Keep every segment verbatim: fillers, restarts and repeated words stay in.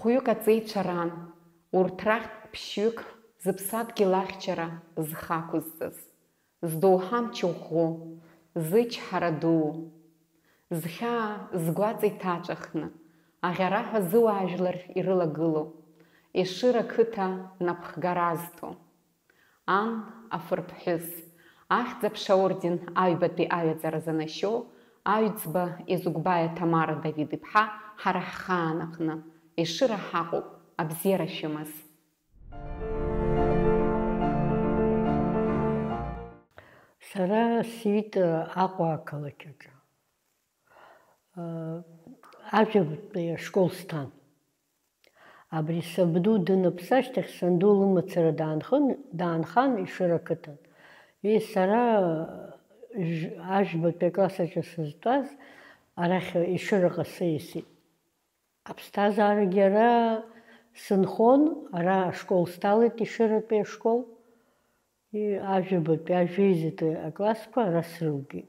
Хәҩык аҵеицәа ран, урҭ рахьтә ԥшьҩык зыԥсадгьыл ахьчара зхы ақәызҵаз, здоуҳа мчы ӷәӷәоу, зычҳара дуу, зхьаа, згәаҵа иҭаҵәахны, аӷьараҳәа зыуаажәлар ирылагылоу, Ешыра қыҭа напхгара азҭо. Ан, афырԥҳәыс, Ахьӡ-аԥша аорден аҩбатәи аҩаӡара занашьоу Аҩӡба Езыгәбаиа Ҭамара Давид-иԥҳа ҳара ҳхаан аҟны Ешыра ҳаҟоуп, абзиара шәымаз. Сара сиит Аҟәа ақалақь аҿы. Ажәабатәи ашкол сҭан. Абри сабду даныԥсы ашьҭахь санду лымацара даанхын, даанхан Ешыра ақыҭан. Ии, сара ж-, ажәбатәи акласс аҿы сызтәаз арахь Ешыраҟа сеисит. Аԥсҭазаарагьы ара сынхон, ара ашкол сҭалеит, Ешыратәи ашкол. Ии, ажәабатәи, ажәеизатәи аклассқәа ара срылгеит.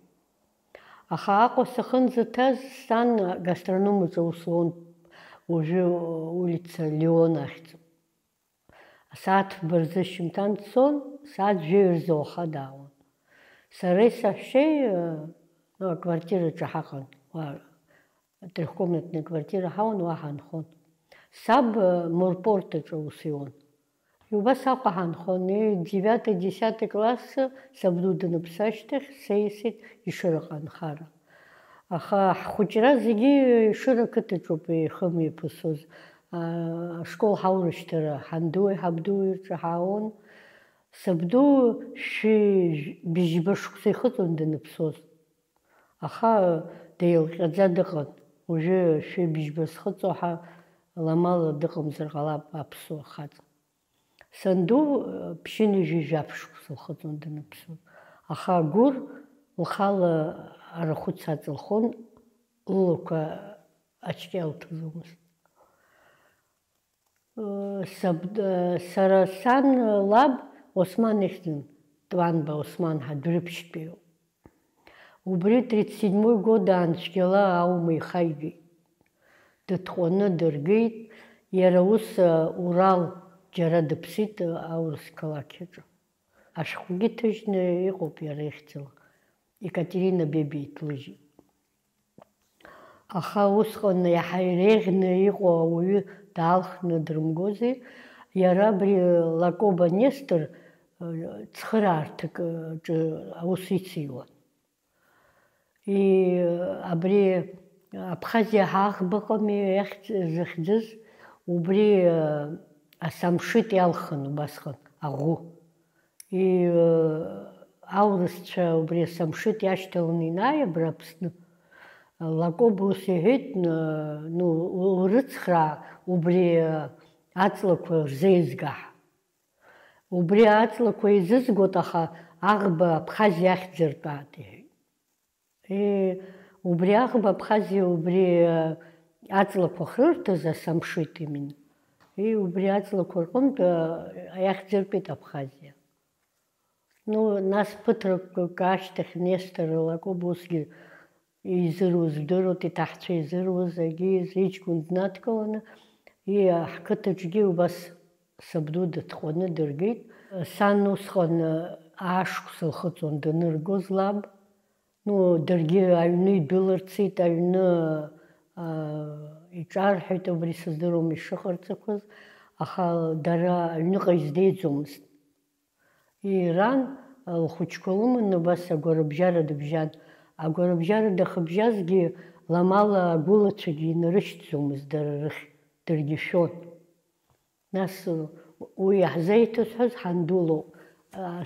Аха Аҟәа сахьынӡаҭаз, сан гастроном аҿы аус луан, уажәы улица Леон ахьӡуп. Асааҭ фба рзы шьыжьымҭан дцон, сааҭ жәаҩа рзы уаха даауан. Сареи саҳәшьеи, э, ну, аквартираҿы ҳаҟан, уа, трехкомнатный квартира ҳауан, уа ҳанхон. Саб, э, морпорт аҿы аус иуан. Убас Аҟәа ҳанхон, и, девятый, десятый класс сабду даныԥсы ашьҭахь сеисит Ешыраҟа анхара. Аха ҳхәыҷра зегьы Ешыра ақыҭаҿоуп ихымҩаԥысуаз. Аа, ашкол ҳаурышьҭра ҳандуи ҳабдуи рҿы ҳаауан. Сабду шәи быжьба шықәса ихыҵуан даныԥсуаз. Аха деилҟьаӡа дыҟан, уажәы шәи быжьба зхыҵуа ҳәа ламала дыҟамзар ҟалап аԥсуа хаҵа. Санду, э, ԥшьынҩажәи жәаф шықәса лхыҵуан даныԥсуа. Аха Гәыр лхала арахәыц аҵылхон, лылақәа ачкьа лҭаӡомызт. Э, саб-, э, сара сан лаб Осман ихьӡын, Тәанба Осман ҳәа Дәрыԥшьтәиуп. Убри тридцать седьмой год аан цәгьала аума ихаигеит. Дыҭҟәаны дыргеит, иара ус, Урал џьара дыԥсит, аурыс қалақь аҿы. Ашәҟәгьы ҭыжьны иҟоуп иара ихьӡала. Екатерина Бебиа иҭлыжьит. Аха усҟан иаҳа иреиӷьны иҟоу ауаҩы даалхны дрымгози, иара абри Лакоба Нестор, э, цхыраарҭак, э, ҿы аус ициуан. И, абри Абхазиа ҳәа аӷба ыҟами иахьӡ-, зыхьӡыз, убри, э, асамшит иалхын убасҟан аӷәы. И, э, аурысцәа убри асамшит иашьҭаланы инааи абра Аԥсны, Лакоба ус иҳәеит, н-, ну, у-, урыцхраа убри, э, аҵлақәа рзеизга ҳәа. Убри аҵлақәа еизызгоит, аха аӷба Абхазиа ахьӡыртәаат, иҳәеит. Е, убри аӷба Абхазиа убри, э, аҵлақәа ахьрырҭаз асамшит имин. Е, убри аҵлақәа рҟынтә, э, иахьӡыртәеит Абхазиа. Ну, нас ԥыҭрак ашьҭахь Нестор Лакоба усгьы изыруз бдыруеит, иҭаҳцәа изыруз, егьи иҷкәын днадкыланы, и-, ҳқыҭаҿгьы убас сабду дыҭҟәаны дыргеит. Сан усҟан, э, аашықәса лхыҵуан даныргоз лаб. Ну, даргьы аҩны идәылырцеит, аҩны, аа, иҿарҳәеит, убри сыздыруам ишыҟарҵақәаз, аха дара аҩныҟа излеиӡомызт. Иран, лхәыҷқәа лыманы, убас агәарабжьара дыбжьан. Агәарабжьара дахыбжьазгьы, ламала агәылацәагьы инарышьҭӡомызт дара рыхь, даргьы шәон. Нас уи иаҳзеиҭасҳәаз ҳанду лоуп.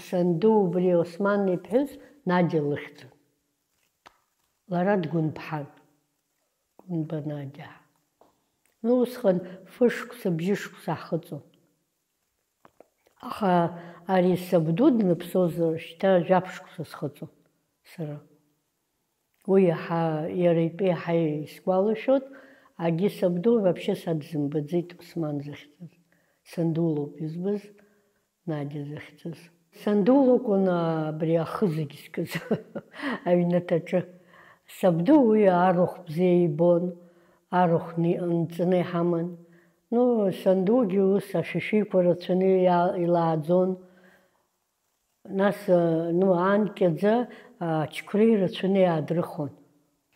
Санду убри Осман иԥҳәыс Надиа лыхьӡын. Лара дгәынԥҳан. Гәынба Надиа. Ну, усҟан фышықәса, бжьышықәса ҳхыҵуан. Аха ари сабду дныԥсозар, шьҭа жәаф шықәса схыҵуан сара. Уи иаҳа, иара итәы иаҳа исгәалашәоит, агьи сабду вообще са дсымбаӡеит, Осман захьӡыз. Санду лоуп избаз, Надиа захьӡыз. Санду лакәын абри ахы зегь зкыз аҩнаҭаҿы. Сабду уи арахә бзиа ибон, арахә ни-, нҵаны иҳаман. Ну, сандугьы ус ашәишәиқәа рацәаны иа-, илааӡон. Нас, ну, анкьаӡа ачқәреи рацәаны иаадрыхон.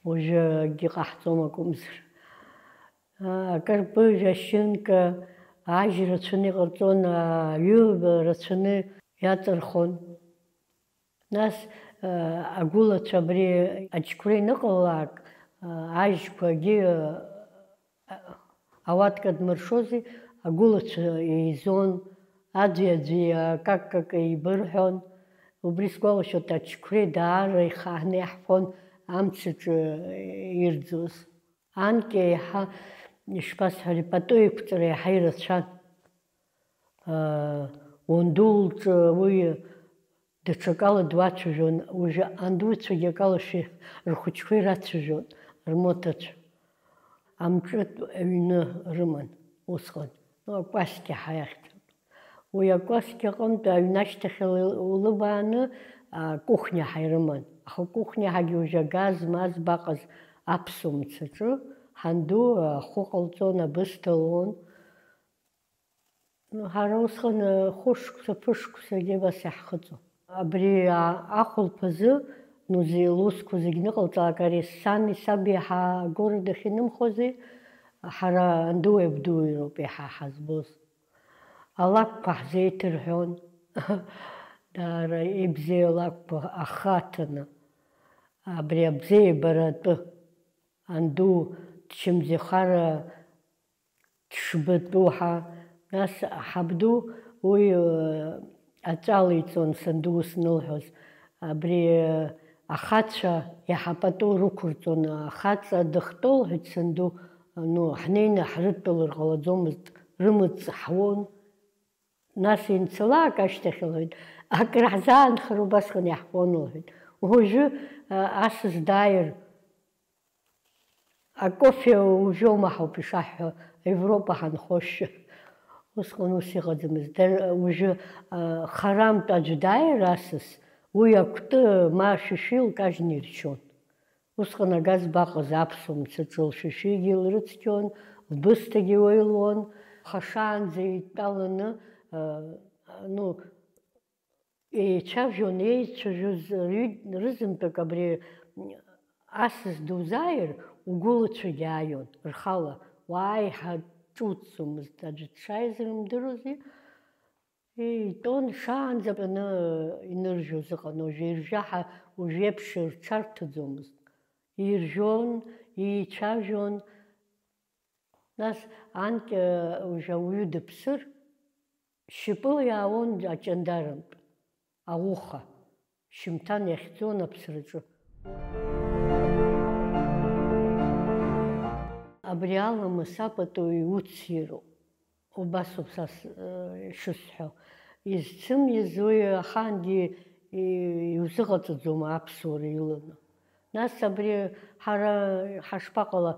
Уажәы акгьы ҟаҳҵом акәымзар. Акырпыжә, ашьынка, ажь рацәаны иҟарҵон, аҩы рацәаны иаҵырхон. Нас, агәылацәа абри ачқәреи аныҟалалак, ажьқәагьы ауатка дмыршози, агәылацәа еизон, аӡәи-аӡәи акакака еибырҳәон. Убри сгәалашәоит, ачқәреи даара ихааны иаҳфон амцаҿы ирӡуаз. Анкьа еиҳа, ишԥасҳәари, пату еиқәҵара еиҳа ирацәан. Уанду лҿы уи даҽакала дуацәажәон, уажәы андуцәагьы акалашәа рхәыҷқәа ирацәажәон, рмоҭацәа. Амҿытә аҩны рыман усҟан, ну, акәасқьа ҳәа иахьӡ. Уи акәасқьа аҟынтә аҩны ашьҭахьала улыбааны, акухниа ҳәа ирыман. Аха акухниа ҳәагьы уажәы агаз ма збаҟаз аԥсуа мцаҿы ҳанду ахәы ҟалҵон, абысҭа луан. Ҳара усҟан хәышықәса, ԥышықәсагьы абас иаҳхыҵуан. Абри ахәылԥазы, ну, зи-, лусқәа зегь ныҟалҵалак, ари сани саби ҳа-, агород ахьынымхози, ҳара андуи абдуи роуп иаҳа ҳазбоз. Алакәқәа ҳзеиҭырҳәон, даара ибзиоу алакәқәа ахы аҭаны, абри абзиабара атәы, анду дшьымзихара дшбатәу ҳа, нас ҳабду уи, э, аҵәала иҵон санду ус нылҳәоз, абри, э, ахацәа иаҳа пату рықәырҵон, ахаҵа дыхтәоу лҳәеит санду, ну, ҳнеины ҳрыдтәалар ҟалаӡомызт, рымаҵ ҳуон. Нас инцалак ашьҭахь лҳәеит, акраҳзаанхар убасҟан иаҳфон лҳәеит. Уажәы, э, асас дааир, акофе уажәоума ҳауп ишаҳҳәо, Европа ҳанхошәа. Усҟан ус иҟаӡамызт. Дара уажәы, а, харамтә аӡә дааир асас, уи акәты ма ашәишәи лкажьны иршьон. Усҟан агаз баҟаз аԥсуа мцаҿы лшәишәигьы илрыцқьон, лбысҭагьы уеилуан, хашаанӡа итәаланы, а, ну, Еицәажәон, еицәажәоз рҩыд-, рызынтәык абри асас дузааир, угәылацәагьы ааион, рхала, уааи ҳәа ҿуцӡомызт, аӡәы дшааиз рымдыруази, итәон шаанӡа атәаны иныржәоз ыҟан, уажәы иржәаҳа, уажәеиԥш рҽарҭаӡомызт. Иржәон, еицәажәон. Нас анкьа уажә ауаҩы дыԥсыр, шьапыла иаауон аҷандармтә ауха, шьымҭан иахьӡон аԥсраҿы. Абри аламыс апату иуцироуп. Убасоуп са с-, э, ишысҳәо. Изцымиз уи ахаангьы и-, иузыҟаҵаӡом аԥсуара иланы. Нас абри ҳара ҳашԥаҟала,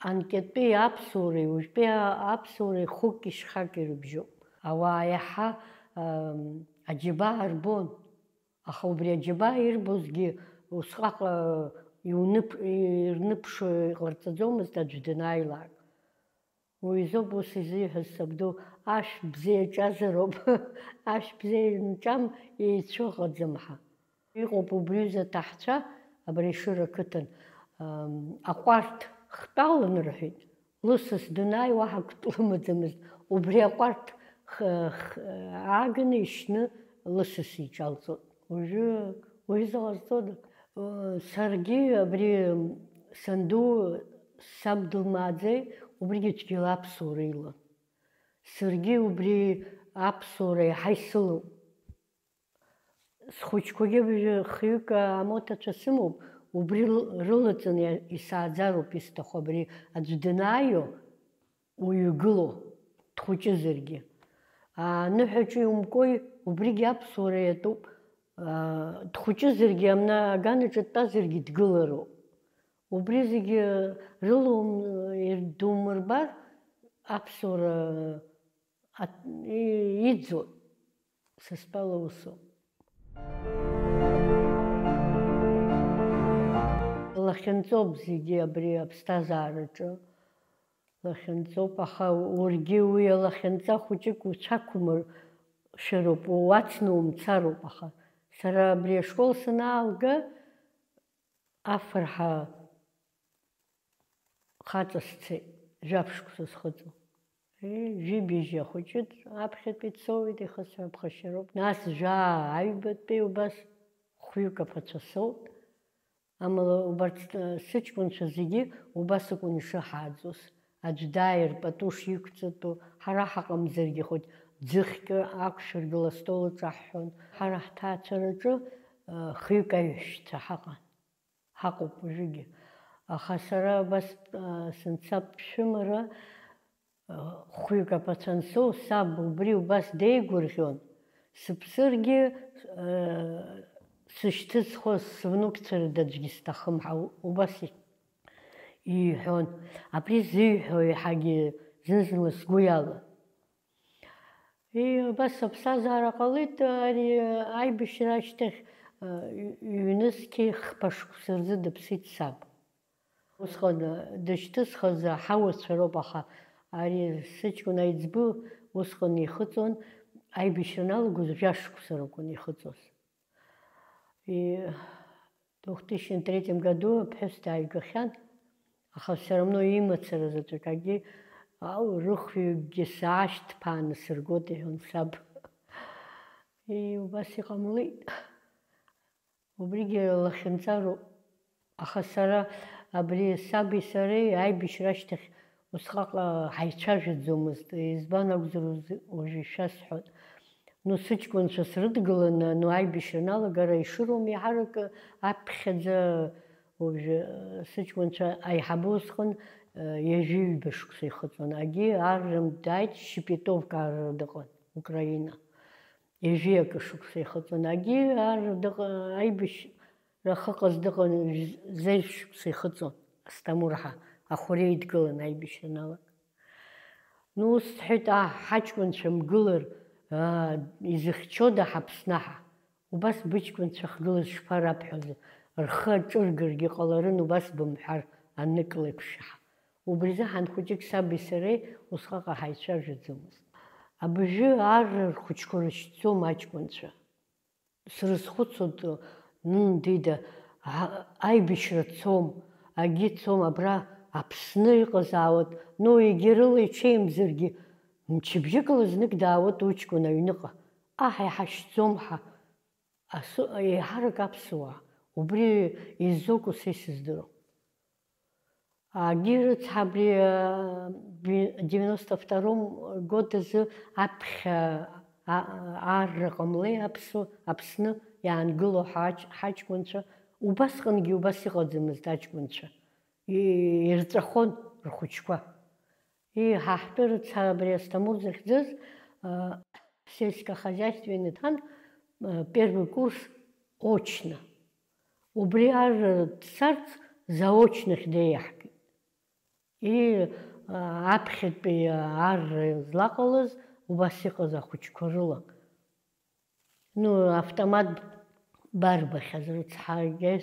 анкьатәи аԥсуареи уажәтәи аԥсуареи хәыки шьхаки рыбжьоуп. Ауаа иаҳа, ам, аџьабаа рбон, аха убри аџьабаа ирбозгьы усҟак, а, иуныԥ-, ирныԥшуа иҟарҵаӡомызт аӡә данааилак. Уи изоуп ус изиҳәаз сабду, ашә бзиа ҿазароуп, ашә бзиа нҿам, еицәыҟаӡам ҳәа. Иҟоуп убри аҩыза аҭаҳцәа, абри Ешыра ақыҭан, ам, аҟәарҭ хтәалан рҳәеит, лысас данааи уаҳа акгьы лымаӡамызт, убри аҟәарҭ х-, х-, ааганы ишьны лысас иҿалҵон. Уажәы, уажәы заҟа зҵода? Саргьы абри санду, саб дылмааӡеи, убригьы цәгьала аԥсуара илан. Саргьы убри аԥсуара иаҳа исылоуп. Схәыҷқәагьы абыржәы хҩык амоҭацәа сымоуп, убри рылаҵаны исааӡароуп исҭаху, абри аӡә данааио, уҩагыло, дхәыҷызаргьы. Аныҳәаҿа иумкуеи, убригьы аԥсуара иатәуп. Дхәыҷызаргьы, амна аганаҿы дтәазаргьы дгылароуп. Убри зегьы рыла ум-, ир-, думырбар, аԥсуара ат-, и-, иӡуан. Са стәала усоуп. Лахьынҵоуп зегьы абри аԥсҭазаараҿы. Лахьынҵоуп, аха уаргьы уи алахьынҵа хәыҷык уцәақәмыршәароуп, уацны умцароуп, аха сара абри ашкол санаалга, афырҳа хаҵа сцеит, жәаф шықәса схыҵуа. Ыы, жәибжь ахәыҷы аԥхьатәи дсоуит, ихысҳәа ԥхашьароуп. Нас жәаа аҩбатәи убас хәҩык аԥацәа соут. Амала убарҭ, э, сыҷкәынцәа зегьы убас акәын ишыҳааӡоз. Аӡә дааир, пату шиқәҵатәу, ҳара ҳаҟамзаргьы, хәыҷ ӡыхьк ақәшәыргыл астол аҿаҳҳәон. Ҳара ҳҭаацәараҿы, э, хҩык аиҳәшьцәа ҳаҟан. Ҳаҟоуп уажәыгьы. Аха сара абас, а, сынцәа ԥшәымара, а, хәҩык аԥацәа ансоу, саб убри убас деигәырӷьон, сыԥсыргьы, а, сышьҭызхуаз сывнук цәырда аӡәгьы сҭахым ҳәа у-, убас и-, иҳәон. Абри зиҳәо еиҳагьы зны-зынла сгәы иалан. Ии, убас аԥсҭазаара ҟалеит, ари аибашьра ашьҭахь, ы, ҩ-, ҩнызқьи хԥа шықәса рзы дыԥсит саб. Усҟан, ы, дышьҭысхыз аҳауацәа роуп, аха ари сыҷкәын аиҵбы усҟан ихыҵуан, аибашьра аналагоз жәа шықәса ракәын ихыҵуаз. И, две тысячи третьем году аԥҳәыс дааигахьан, аха все равно имацара заҵәык акгьы, ау, рыхҩыкгьы саашьҭԥааны сыргоит, иҳәон саб. И, убас иҟамлеит. Убригьы лахьынҵароуп. Аха сара абри саби сареи аибашьра ашьҭахь усҟак ҳаицәажәаӡомызт, избан акәзар уз-, уажәы ишәасҳәоит. Ну, сыҷкәынцәа срыдгыланы, ну, аибашьра аналагара ишыруам, еиҳарак аԥхьаӡа уажәы, э, сыҷкәынцәа аиҳабы усҟан, э, ҩажәи ҩба шықәса ихыҵуан. Агьи аррам дааит, Щепетовка арра дыҟан, Украина. Ҩажәи акы шықәса ихыҵуан. Агьи арра дыҟа-, аибашь-, Рахыҟаз дыҟан, зежә шықәса ихыҵуан, Асҭамыр ҳа, ахәыреи дгылан аибашьра аналага. Ну, ус сҳәеит, аҳ, ҳаҷкәынцәа мгылар, аа, изыхьчода ҳаԥснаҳа? Убас быҷкәынцәа хгылаз шԥарабҳәозеи? Рхы аҿыргаргьы ҟаларын, убас бымҳәар, анык леиԥш ҳа. Убри азы ҳанхәыҷык саби сареи усҟак ҳаицәажәаӡомызт. Абыржәы арра рхәыҷқәа рышьҭӡом аҷкәынцәа. Срызхәыцуан, нын, дида, а-, аибашьра цом, агьы цом, абра Аԥсны иҟазаауеит, ну, егьырыла иҽеимзаргьы, мчыбжьыкала знык даауеит уҷкәын аҩныҟа. Аҳ, иҳашьӡом ҳа, асу-, еиҳарак аԥсуаа, убри изакәу са исыздырам. Агьи рыцҳа абри, а, би-, девяносто втором год азы аԥхьа, а, арра ҟамлеи аԥсу-, Аԥсны иаангыло ҳаҷ-, ҳаҷкәынцәа, убасҟангьы убас иҟаӡамызт аҷкәынцәа. И-, ирҵәахон рхәыҷқәа. И, ҳа ҳтәы рыцҳа абри Асҭамыр захьӡыз, а, сельскохозяйственный ҭан, а, первый курс очно. Убри арра дцарц заочнахь деиаҳгеит. И, а, аԥхьатәи арра злаҟалаз убас иҟаз ахәыҷқәа рыла. Ну, автомат барбахьаз рыцҳагьы,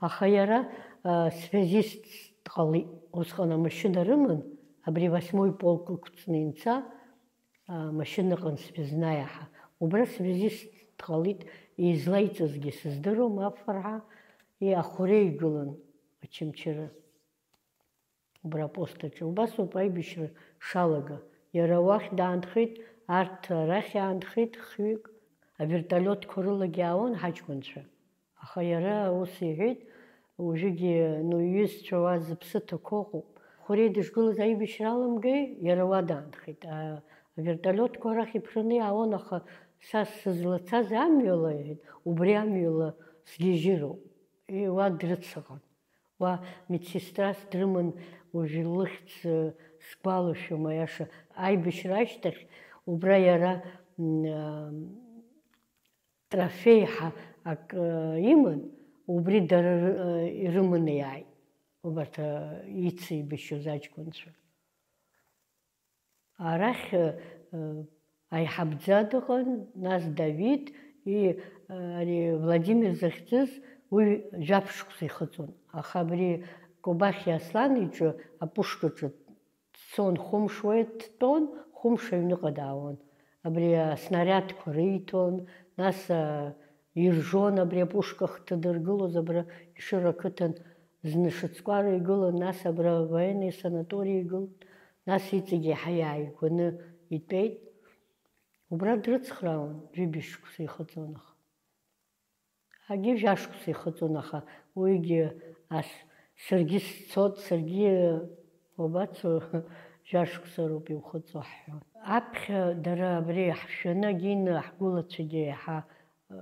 аха иара, а, связист дҟалеит. Усҟан амашьына рыман, абри восьмой полк ықәҵны инца, а, машьына ыҟан связная ҳәа. Убра связист дҟалеит, излаиҵазгьы сыздыруам, афырҳа, и ахәыреи игылан Очамчыра. Убра апост аҿы. Убас ауп аибашьра шалага. Иара уахь даанхеит, арҭ арахь иаанхеит хҩык. Авертолиотқәа рылагьы аауан ҳаҷкәынцәа. Аха иара ус иҳәеит, уажәыгьы, ну, иҩызцәа уа зыԥсы ҭақәоу ыҟоуп. Хәыреи дышгылаз аибашьра аламгеи, иара уа даанхеит. А, авертолиотқәа арахь иԥраны иаауан, аха са сызлацаз амҩала, иҳәеит, убри амҩала сгьежьыроуп. И уа дрыцыҟан. Уа медсестрас дрыман, уажәы лыхьӡ, э, сгәалашәом, аиаша, аибашьра ашьҭахь убра иара, м, а, трофеи ҳәа ак, э, иман, убри дара ры-, э, ирыманы иааит, убарҭ, э, ицеибашьоз аҷкәынцәа. Арахь, ы, аиҳабӡа дыҟан, нас Давид, и, ы, ари Владимир захьӡыз, уи жәаф шықәса ихыҵуан. Аха абри Кобахьиа Аслан иҿы апушкаҿы Цон, хәымш уа дтәон, хәымш аҩныҟа даауан. Абри аснариадқәа риҭон, нас, а, иржон, абри апушка хҭадыргылоз, абра Ешыра ақыҭан зны шыцкәара игылан, нас абра военный санатори игылт, нас иҵегь еиҳа иааигәаны итәеит. Убра дрыцхраауан, ҩажәа шықәса ихыҵуан аха. Агьи жәашықәса ихыҵуан, аха уигьы ас, саргьы сцот, саргьы уабацо, жәашықәса роуп иухыҵуа ҳҳәон. Аԥхьа дара абри ҳшәаны агьины ҳгәылацәагьы еиҳа, э,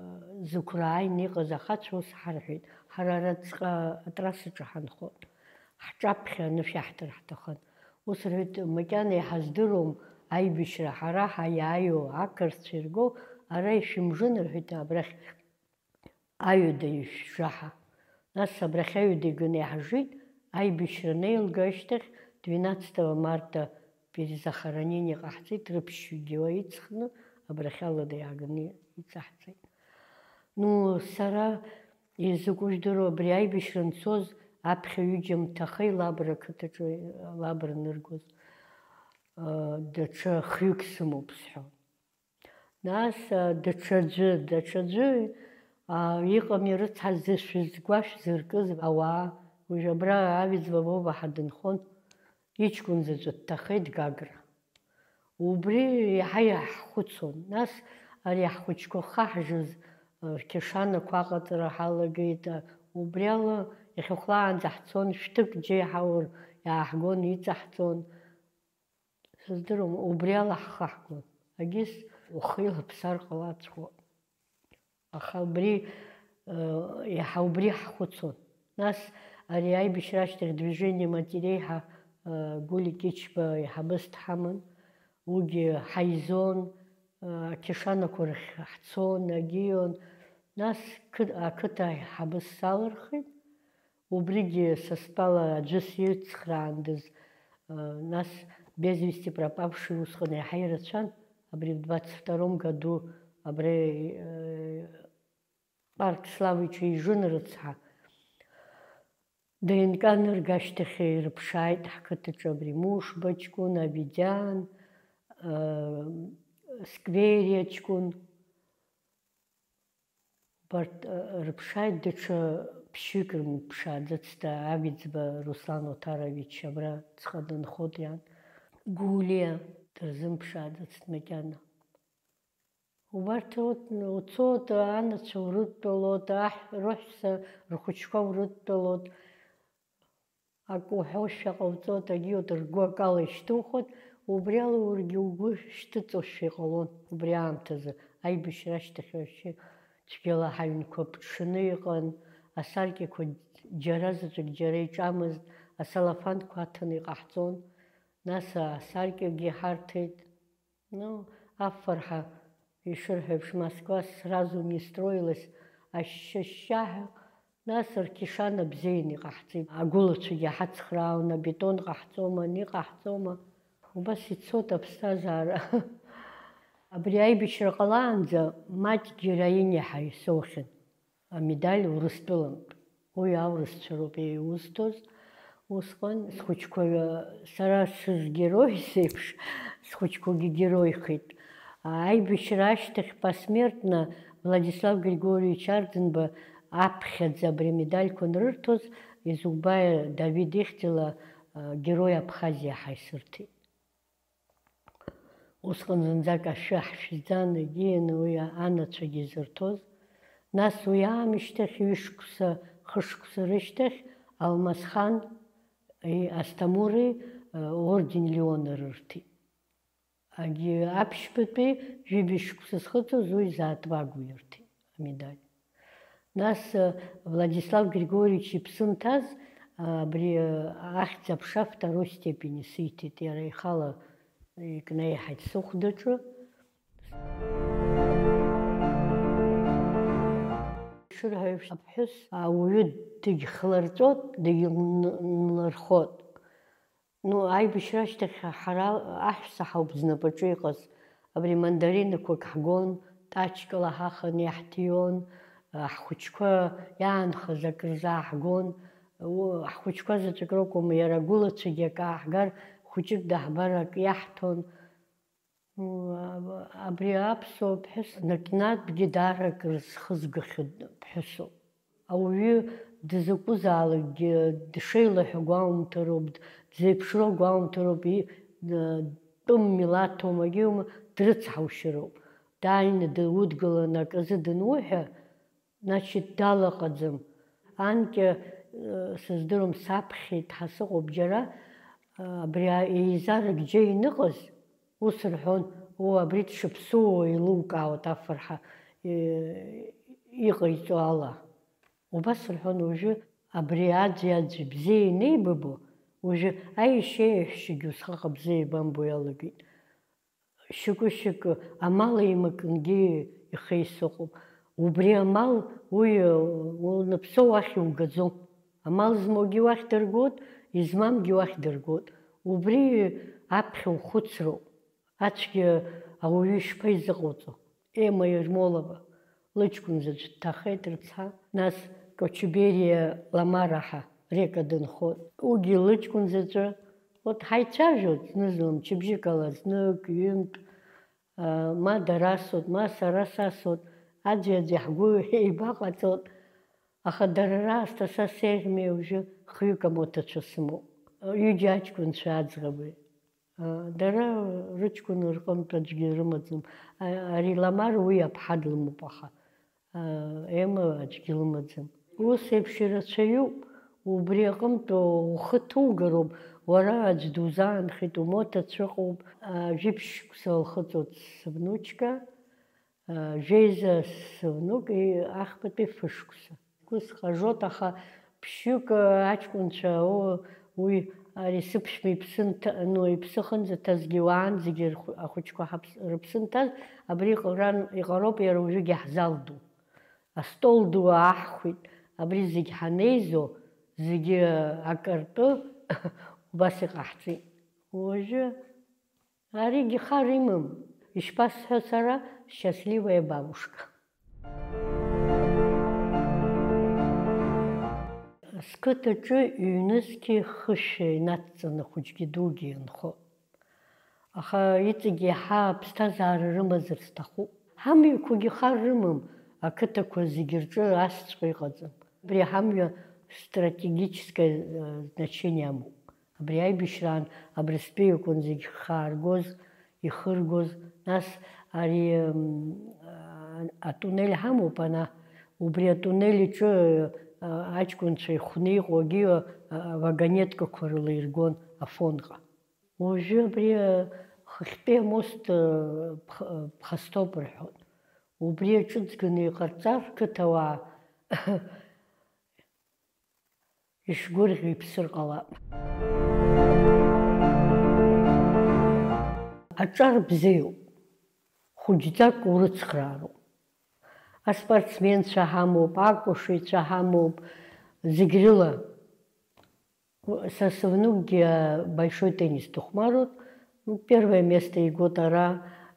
зықәра ааины иҟаз ахацәа ус ҳарҳәеит, ҳара араҵәҟьа атрасаҿы ҳанхот, ҳҿаԥхьа анышә иаҳҭар ҳҭахын. Ус рҳәеит, макьана иҳаздыруам аибашьра, ҳара ҳаиааиуа ақырҭцәа ирго, ара ишәымжын, рҳәеит, абрахь аҩада ишәжаҳа. Нас абрахь аҩада иганы иаҳжит, аибашьра анеилга ашьҭахь, двенадцатого марта перезахоронение ҟаҳҵеит, рыԥшьҩгьы уа иҵхны, абрахь алада иааганы иҵаҳҵеит. Ну, сара изакәу жәдыруа, абри аибашьра анцоз аԥхьа ҩыџьа мҭахеи Лабра ақыҭаҿы, Лабра аныргоз, даҽа хҩык сымоуп сҳәон. Нас, а, даҽаӡәы, даҽаӡәы, а, иҟами рыцҳа, зышәызгәашә зыркыз ауаа, уажә абра Авиӡба Вова ҳа дынхон, иҷкәын заҵәы дҭахеит Гагра. Убри иаҳа иаҳхәыцуан. Нас ари ҳхәыҷқәа хаҳжыз, а, рқьашанақәа аҟаҵара ҳалагеит, а, убри ала иахьахәлаанӡа ҳцон, шәҭык џьеи ҳаур иааҳгон, иҵаҳҵон. Сыздыруам, убри ала ҳхаҳгон. Агьыс ухы илаԥсар ҟалаҵәҟьоуп. Аха убри, э, иаҳа убри ҳхәыцуан. Нас ари аибашьра ашьҭахь Движение матерей ҳәа, э, Гулик Кьычба аиҳабыс дҳаман. Уигьы ҳаизон, э, ақьашанақәа рахь ҳцон, агьион. Нас қы-, ақыҭа аиҳабыс салырхит. Убригьы са стәала аӡәы сицхраандаз, э, нас без вести пропавшие усҟан иаҳа ирацәан, абри в двадцать втором году абри, э, Парк Славы иҿы ижын рыцҳа. Д Н К анырга ашьҭахь ирыԥшааит ҳқыҭаҿы абри Мушба ҷкәын, Авидиан, э, Сквериа ҷкәын. Убарҭ, ы, рыԥшааит, даҽа ԥшьҩык рымԥшааӡацт, Авиӡба Руслан Отарович абра ҵҟа дынхоит иан. Гулиа дырзымԥшааӡацт макьана. Убарҭ урҭ уцот, анацәа урыдтәалот, аҳ-, рыҳәса рхәыҷқәа урыдтәалот. Ак уҳәошәа ҟауҵоит, агьиуеит, ргәы акала ишьҭухуеит, убри ала уаргьы угәы шьҭыҵуашәа иҟалон убри аамҭазы, аибашьра ашьҭахь вообще цәгьала ҳаҩнқәа ԥҽны иҟан, асаркьақәа џьара заҵәык џьара иҿамызт, асалафанқәа аҭаны иҟаҳҵон, нас асаркьагьы ҳарҭеит. Ну, афырҳа, ишырҳәо еиԥш, Москва сразу не строилась, ашьшьышьшьаҳәа, нас рқьышана бзианы иҟаҳҵеит. Агәылацәагьы ҳацхраауан, абетон ҟаҳҵома, ани ҟаҳҵома. Убас ицоит аԥсҭазаара. Абри аибашьра ҟалаанӡа маҷгьы Раиниа ҳәа исоухьан. Амедаль Урыстәылантә. Уи аурысцәа роуп иузҭоз. Усҟан схәыҷқәа, сара сызгерои сеиԥш, схәыҷқәагьы героихеит. Аибашьра ашьҭахь посмертно Владислав Григорьевич Арӡынба аԥхьаӡа абри амедальқәа анрырҭоз, Изубаиа Давид ихьӡала, а, Герой Абхазиа ҳәа исырҭеит. Усҟан зынӡак ашәы ҳшәӡан, егьианы уи анацәагьы изырҭоз. Нас уи аамышьҭахь ҩышықәса, хышықәса рышьҭахь Алмасхан-и, Асҭамури, э, орден Леона рырҭеит. Агьи аԥшьбатәи жәибжь шықәса зхыҵуаз уи заатәагәа ирҭеит амедаль. Нас, э, Владислав Григорьевич иԥсы нҭаз, э, абри, э, ахьӡ-аԥша второй степени сиҭеит, иара ихала икнеиҳаит сыхәдаҿы. Ишырҳәо еиԥш, аԥҳәыс ауаҩы дагьхлырҵәот, дагьлырхот. Ну, аибашьра ашьҭахь ҳара аҳәса ҳауп знапаҿы иҟаз. Абри мандаринақәак ҳгон, тачкала ҳаханы иаҳҭиуан, ҳхәыҷқәа иаанхаз акры рзааҳгон. Ҳхәыҷқәа заҵәык ракәым, иара агәылацәагьы акы ааҳгар, Хәыҷык даҳбар ак иаҳҭон. Абри аԥсуа ԥҳәыс наҟ-наҟгьы даара акрызхызгахьоу ԥҳәысуп. Ауаҩы дызакәызаалакгьы дшеилаҳәо гәаумҭароуп, дзеиԥшроу гәаумҭароуп, и-, д-, тәым милаҭума, егьиума, дрыцҳаушьароуп. Дааины дудгыланы аказы дануҳәа, значит, далаҟаӡам. Анкьа, э, сыздыруам, саԥхьеит ҳәа сыҟоуп џьара, э, абри а-, еизарак џьа иныҟаз, ус рҳәон, оо, абри дшыԥсуоу еилукаауеит афырҳа, э, иҟаиҵо ала. Убас рҳәон, уажәы абри аӡәи-аӡәи бзиа инеибабо, уажәы аишьеи аиҳәшьагьы усҟак бзиа еибамбо иалагеит. Шьоукы-шьоукы амал еимакынгьы ихеисыҟоуп. Убри амал уи, э, уаныԥсоу уахь иугаӡом. Амал змоугьы уахь дыргоит, измамгьы уахь дыргоит. Убри аԥхьа ухәыцроуп. Ацәгьа ауаҩы ишԥаизыҟауҵо? Ема Ермолова лыҷкәын заҵә дҭахеит рыцҳа, нас Кочубериа Ламара ҳәа Река дынхоит. Уигьы лыҷкәын заҵәы, урҭ ҳаицәажәоит зны-зынла, мчыбжьык ала, знык, ҩынтә, а, ма дара асоит, ма сара сасоит, аӡәи-аӡәи ҳгәы еибаҟаҵоит, аха дара раасҭа са сеиӷьми, уажәы хҩык амоҭацәа сымоуп, ҩыџьа аҷкәынцәа аӡӷаби. Дара рыҷкәын рҟынтә аӡәгьы рымаӡам. Ари Ламар уи аԥҳа длымоуп, аха Ема аӡәгьы лымаӡам. Ус еиԥш ирацәаҩуп. Убри аҟынтә ухы ҭугароуп, уара аӡә дузаанхеит, умоҭацәа ыҟоуп. Жәиԥшь шықәса лхыҵуеит сывнучка, жәеиза сывнук, и-, ахԥатәи фышықәса. Сгәы сҟажоит, аха ԥшьҩык аҷкәынцәа, о, уи, ари сыԥшәма иԥсы нҭ-, ну, иԥсы ахьынӡаҭазгьы, уаанӡагьы рхә-, ахәыҷқәа ҳаԥс-, рыԥсы нҭаз, абри иҟаран, иҟароуп иара уажәыгьы ҳзал ду. Астол ду ааҳхәеит, абри зегь ҳанеизо, зегьы акыртәы убас иҟаҳҵеит. Уажәы Аригьы хар имам, ишԥасҳәо сара, счастливая бабушка. Сқыҭаҿы ҩнызқьи хышәи инацҵаны хәыҷгьы дугьы инхо. Аха иҵегь иаҳа аԥсҭазаара рымазар сҭахуп. Ҳамҩақәагьы хар рымам, ақыҭақәа зегь рҿы асҵәҟьа иҟаӡам. Абри ҳамҩа стратегическое, э, значение амоуп. Абри аибашьраан Абрыстәи акәын зегь хааргоз, ихыргоз, нас ари, м, а, атуннель ҳамоуп, ана, убри атуннель иҿы, а, аҷкәынцәа ихәны иҟоугьы, а, авагонеткақәа рыла иргон Афонҟа. Уажәы абри, а, хыхьтәи амост, а, ԥх-, а, ԥхасҭоуп рҳәоит. Убри аҿыҵганы иҟарҵар, қыҭауаа ишгәырӷьо иԥсыр ҟалап. Аҿар бзиоуп, хәыҷӡак урыцхраароуп. Аспортсменцәа ҳамоуп, акәашаҩцәа ҳамоуп, зегь рыла. Са сывнукгьы большой теннис дыхәмаруан. Ну, первое место игоит ара,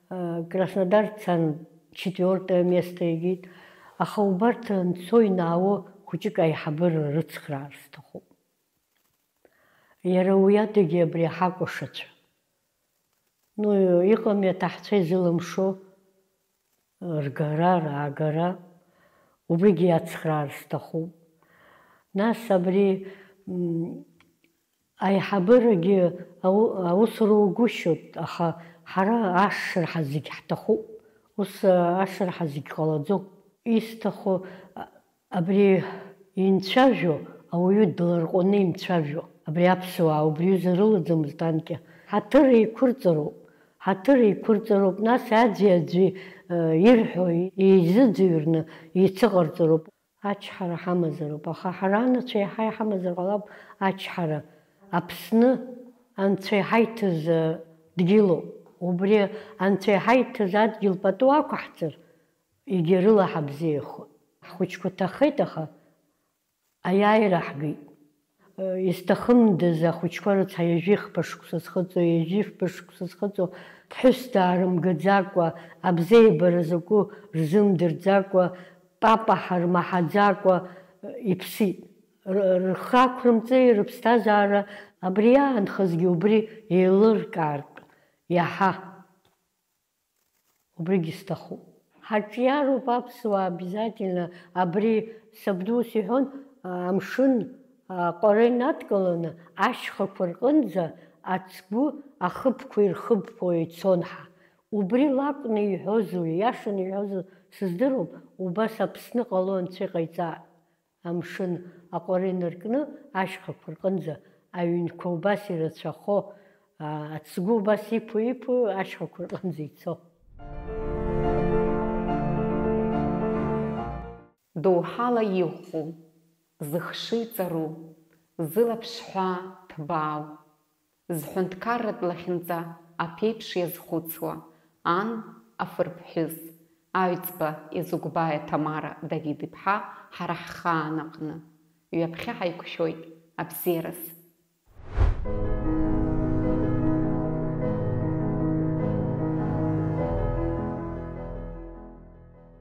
э, Краснодар дцан, четвёртое место игеит. Аха убарҭ анцо инаало хәыҷык аиҳабыра рыцхраар сҭахуп. Иара уи адагьы абри ҳакәашацәа. Ну, иҟами аҭаҳцәа изылымшо. Ргара, раагара, убригьы иацхраар сҭахуп. Нас абри, м, аиҳабырагьы ау-, аус ругәышьоит, аха ҳара ашырҳа зегь ҳҭахуп. Ус, а, ашырҳа зегь ҟалаӡом. Исҭаху, а, Абри инцәажәо, ауаҩы дларҟәны имцәажәо, абри аԥсуаа убриазы рылаӡамызт анкьа. Ҳаҭыр еиқәырҵароуп, ҳаҭыр еиқәырҵароуп, нас аӡәи аӡәи, э, ирҳәо еизыӡырҩрны еицыҟарҵароуп. Ачҳара ҳамазароуп, аха ҳара анацәа еиҳа иҳамазар ҟалап ачҳара. Аԥсны анцәа иҳаиҭаз, э, дгьылоуп. Убри анцәа иҳаиҭаз адгьыл пату ақәаҳҵар, егьа рыла ҳабзиахоит. Ҳхәыҷқәа ҭахеит, аха аиааира ҳгеит. Исҭахымдаз ахәыҷқәа рыцҳа, ҩажәи хԥа шықәса зхыҵуа, ҩажәи фба шықәса зхыҵуа, ԥҳәыс даарымгаӡакәа, абзиабара закәу рзымдырӡакәа, папа ҳармаҳаӡакәа иԥсит. р-, рхы ақәрымҵеи рыԥсҭазаара абри иаанхазгьы убри еилыркаартә иаҳа. Убригьы сҭахуп. Ҳаҿиароуп аԥсуаа обязательно, абри сабду ус иҳәон, амшын аҟәара инадкыланы ашьхақәа рҟынӡа ацгәы ахыԥқәа ирхыԥо ицон ҳәа. Убри лакәны иҳәозу, ииашаны иҳәозу сыздыруам, убас Аԥсны ҟало анцәа иҟаиҵа. Амшын аҟәара инаркны ашьхақәа рҟынӡа аҩнқәа убас ирацәахо, аа, ацгәы убас иԥо-иԥо ашьхақәа рҟынӡа ицо. Доуҳала иӷәӷәоу, зыхшыҩ ҵару, зылаԥш ҳәаа ҭбаау, зҳәынҭқарратә лахьынҵа аԥеиԥш иазхәыцуа ан афырԥҳәыс, аҩӡба Езыгәбаиа Ҭамара Давид-иԥҳа ҳара ҳхаан аҟны, ҩаԥхьа ҳаиқәшәоит абзиараз.